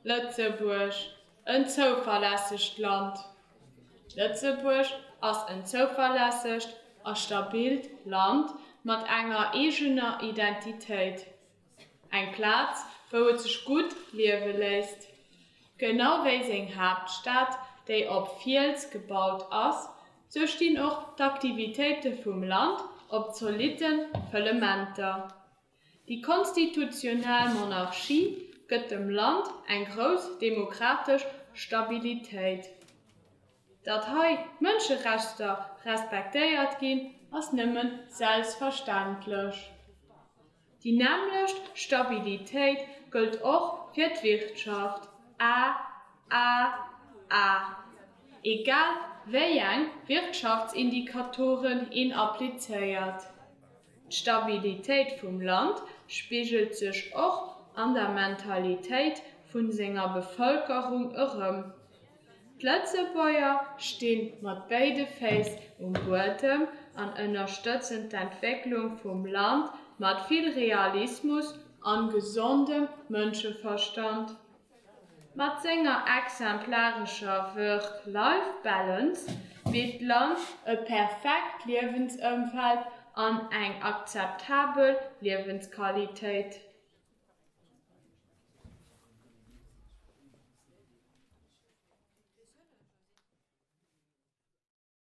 Lëtzebuerg, en zouverlässegt Land. Lëtzebuerg ass en zouverlässegt a stabilt Land mat enger eegener Identitéit. Eng Plaz, wou et sech gutt liewe léisst. Genau wéi seng Haaptstad, déi op Fiels gebaut ass, sou stinn och d'Aktivitéite vum Land op zolitte Fëllementer. Déi konstitutionell Monarchie gëtt dem Land eng grouss demokratesch Stabilitéit. Datt hei d'Mënscherechter respektéiert ginn, ass nëmme selbstverständlech. Déi nämmlecht Stabilitéit gëllt och fir d'Wirtschaft, A, A, A, egal wéi eng Wirtschaftsindikatoren een applizéiert. D'Stabilitéit vum Land spigelt sech och an der Mentalitéit vun senger Bevëlkerung erëm. D'Lëtzebuerger sti mat béide Féiss um Buedem an ënnerstëtzen d'Entwécklung vum Land mat vill Realismus an gesondem Mënscheverstand. Mat senger exemplarescher Work-Life-Balance bitt d'Land e perfekt Liewensëmfeld an eng akzeptabel Liewensqualitéit.